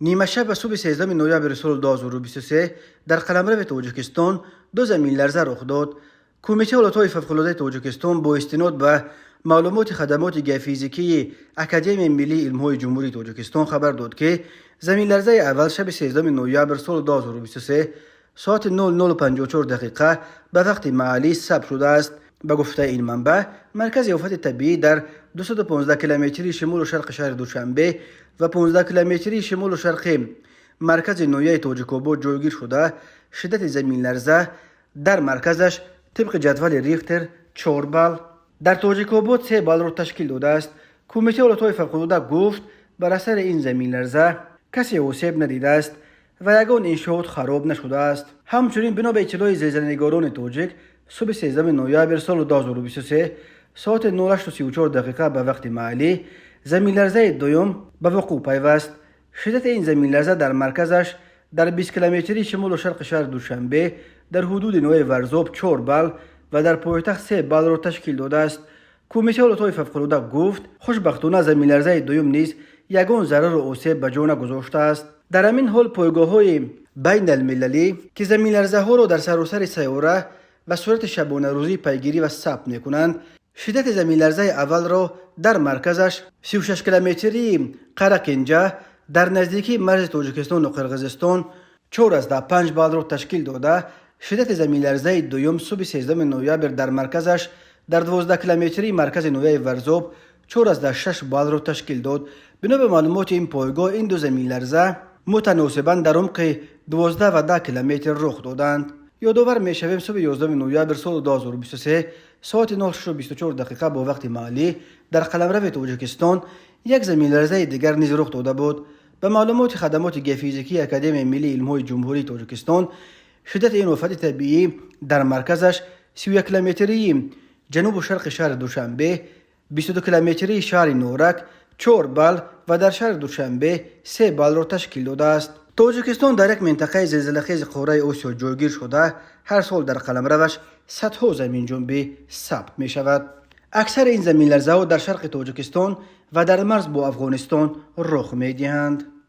Нимашаб ба субҳи 13 ноябри соли 2023 дар қаламрави Тоҷикистон ду заминларза рух дод. Кумитаи ҳолатҳои фавқулодаи Тоҷикистон бо истинод ба маълумоти хадамоти геофизикии Академияи миллии илмҳои Ҷумҳурии Тоҷикистон хабар дод, ки заминларзаи аввал шаби 13 ноябр соли 2023 соати 00:54 дақиқа ба вақти маҳаллӣ сабт шудааст. Ба гуфтаи ин манбаъ, маркази офати табиӣ дар 215 километрии шимолу шарқи шаҳри Душанбе ва 15 километрии шимолу шарқи маркази ноҳияи Тоҷикобод ҷойгир шуда, шиддати заминларза дар марказаш тибқи ҷадвали Рихтер 4 балл, дар Тоҷикобод 3 баллро ташкил додааст. Кумитаи ҳолатҳои фавқулода гуфт, бар асари ин заминларза касе осеб надидааст ва ягон иншоот хароб нашудааст. Ҳамчунин, бино ба иттилои зилзиланигорони тоҷик, субҳи 13 ноябр соли 2023 соати 08:34 дақиқа ба вақти маҳаллӣ заминларзаи дуюм ба вуқӯъ пайваст. Шиддати ин заминларза дар марказаш дар 20 километрии шимолу шарқи шаҳри Душанбе дар ҳудуди ноҳияи Варзоб 4 балл ва дар пойтахт 3 баллро ташкил додааст. Кумитаи ҳолатҳои фавқулода гуфт, хушбахтона, заминларзаи дуюм низ ягон зарару осеб ба ҷо нагузоштааст. Дар ҳамин ҳол, пойгоҳҳои байналмилалӣ, ки заминларзаҳоро дар саросари сайёра ба сурати шабонарӯзӣ пайгирӣ ва сабт мекунанд, шиддати заминларзаи аввалро дар марказаш 36 километрии Қарақинҷа дар наздикии марзи Тоҷикистону Қирғизистон 4,5 баллро ташкил дода, шиддати заминларзаи дуюм субҳи 13 ноябр дар марказаш дар 12 километрии маркази ноҳияи Варзоб 4,6 баллро ташкил дод. Бино ба маълумоти ин пойгоҳ, ин ду заминларза мутаносибан дар умқи 12 ва 10 километр рух доданд. Ёдовар мешавем, субҳи 11 ноябр соли 2023 соати 06:24 дақиқа бо вақти маҳаллӣ дар қаламрави Тоҷикистон як заминларзаи дигар низ рух дода буд. Ба маълумоти хадамоти геофизикии Академияи миллии илмҳои Ҷумҳурии Тоҷикистон, шиддати ин офати табиӣ дар марказаш 31 километрии ҷанубу шарқи шаҳри Душанбе, 22 километрии шаҳри Норак 4 балл ва дар шаҳри Душанбе 3 баллро ташкил додааст. Тоҷикистон дар як минтақаи зилзилахези қораи Осиё ҷойгир шуда, ҳар сол дар қаламраваш садҳо заминҷунбӣ сабт мешавад. Аксари ин заминларзаҳо дар шарқи Тоҷикистон ва дар марз бо Афғонистон рух медиҳанд.